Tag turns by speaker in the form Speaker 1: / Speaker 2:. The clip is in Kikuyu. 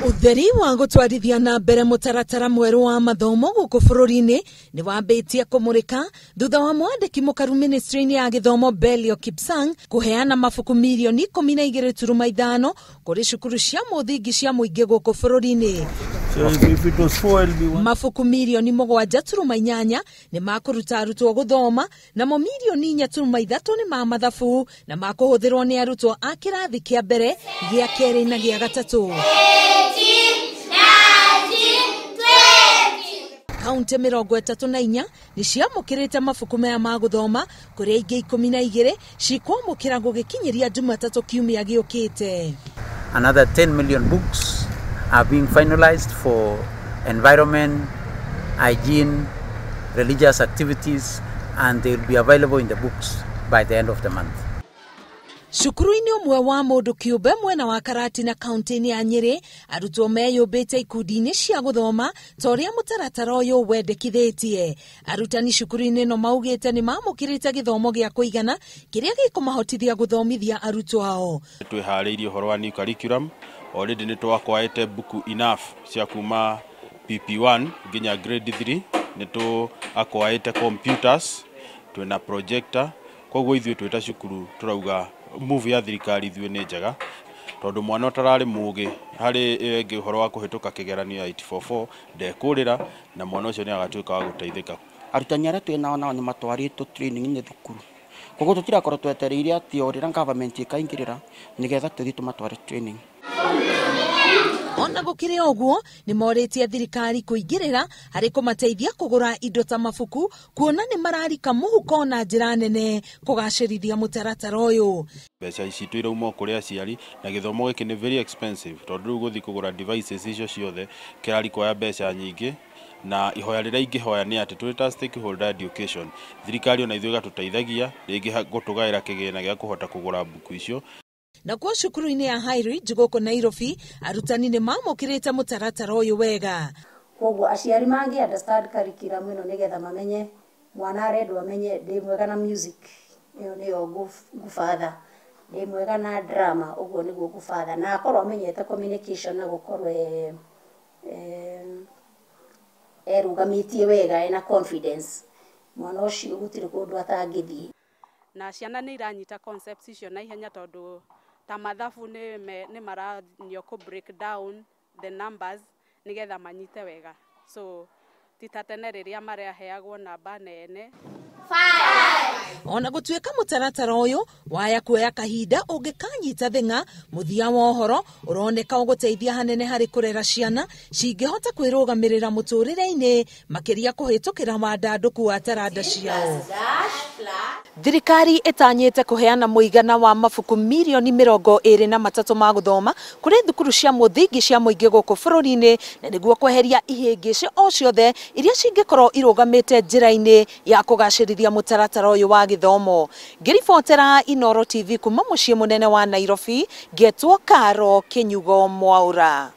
Speaker 1: Ũtheri wa gũtwarithia na mbere mũtaratara mwerũ wa mathomo gũkũ bũrũri-inĩ nĩ wambĩtie kũmũrĩka thutha wa mwandĩki mũkaru ministry-inĩ ya gĩthomo Belio Kipsang kũheana mabuku mirioni 12.5 kũrĩ cukuru cia mũthingi cia mũingĩ gũkũ bũrũri-inĩ. Mabuku mirioni 7.8 nĩ makũruta arutwo gũthoma, namo mirioni 4.3 nĩ ma mathabu na makũhũthĩrwo nĩ arutwo a kĩrathi kĩa mbere, gĩa kerĩ na gĩa gatatũ. Kaunti 34 nĩ ciamũkĩrĩte mabuku maya ma gũthoma, kũrĩa ingĩ 12 cikwamũkĩra gũgĩkinyĩria Jumatatũ kiumia gĩũkĩte.
Speaker 2: Another 10 million books are being finalized for environment, hygiene, religious activities, and they will be available in the books by the end of the month.
Speaker 1: Cukuru-inĩ ũmwe wa mũndũ kĩũmbe mwena wa Karatina kaunti-inĩ ya Nyĩrĩ, arutwo meyũmbĩte ikundi-inĩ cia gũthoma ta ũrĩa mũtaratara ũyũ wendekithĩtie. Arutani cukuru-inĩ ĩno maugĩte nĩ mamũkĩrĩte gĩthomo gĩa kũigana kĩrĩa gĩkũmahotithia gũthomithia arutwo ao.
Speaker 3: Twĩharĩirie ũhoro wa new curriculum, already nĩ twakwaĩte buku enough cia kuma PP1 nginya grade 3, nĩ tũakwaĩte computers, twĩna projector, koguo ithuĩ twĩ ta cukuru tũrauga move ya thirikari ithuĩ nĩ njega tondũ mwana ũtararĩ mũgĩ harĩ ĩyo ĩngĩ ũhoro wa kũhĩtũka kĩgeranio ya 844 ndekũrĩra na mwana ũcio nĩ agatuĩka wa gũteithĩka.
Speaker 4: Arutani arĩa twĩ nao nao nĩ matwarĩtwo training nĩ thukuru, koguo tũtirakorwo twetereire atĩ o rĩrĩa government ĩkaingĩrĩra nĩgetha tũthiĩ tũmatware training.
Speaker 1: Ona gũkĩrĩ ũguo nĩ morĩtie thirikari kũingĩrĩra harĩ kũmateithia kũgũra indo ta mabuku, kuona nĩ mararika mũhuko na njĩra nene kũgacĩrithia mũtaratara ũyũ.
Speaker 3: Mbeca ici tũirauma kũrĩ aciari na gĩthomo gĩkĩ nĩ very expensive tondũ rĩu gũthiĩ kũgũra devices icio ciothe kĩrarikwoya mbeca nyingĩ, na ihoya rĩrĩa ingĩhoya nĩ atĩ tũrĩ ta stakeholder education thirikari ona ithuĩ ĩgatũteithagia rĩngĩ gũtũgaĩra kĩgĩna gĩa kũhota kũgũra mbuku icio.
Speaker 1: Nakuo cukuru-inĩ ya High Ridge gũkũ Nairobi, arutani nĩ mamũkĩrĩte mũtaratara ũyũ wega.
Speaker 5: Koguo aciari mangĩ understand curriculum ĩno nĩgetha mamenye mwana arendwo amenye ndĩ mwega na music, ĩyo nĩyo ngũbatha, ndĩ mwega na drama, ũguo nĩguo ngũbatha, na akorwo amenyete communication na gũkorwo erũgamĩtie wega ena confidence, mwana ũcio gũtirĩ kũndũ atangĩthiĩ.
Speaker 6: Na ciana nĩ iranyita concepts icio na ihenya tondũ ta mathabu nĩ maranio kũ break down the numbers nĩgetha manyite wega, so ti ta tene rĩrĩa maraheagwo namba nene.
Speaker 1: Ona gũtuĩka mũtaratara ũyũ waya kuoya kahinda ũngĩkanyita thĩng'a, mũthia wa ũhoro ũroneka ũgũteithia hanene harĩ kũrera ciana cingĩhota kwĩrũgamĩrĩra mũtũrĩre-inĩ, makĩria kũhĩtũkĩra wandandũku wa taranda ciao. Thirikari ĩtanyĩte kũheana mũigana wa mabuku mirioni 23 ma gũthoma kũrĩ thukuru cia mũthingi cia mũingĩ gũkũ bũrũri-inĩ, na nĩguo kweheria ihĩngĩcĩ o ciothe iria cingĩkorwo irũgamĩte njĩra-inĩ ya kũgacĩrithia mũtaratara ũyũ wa gĩthomo. Ngĩribotera Inooro TV kuma mũciĩ mũnene wa Nairobi, ngetwo Karo Kĩnyugo Mwaura.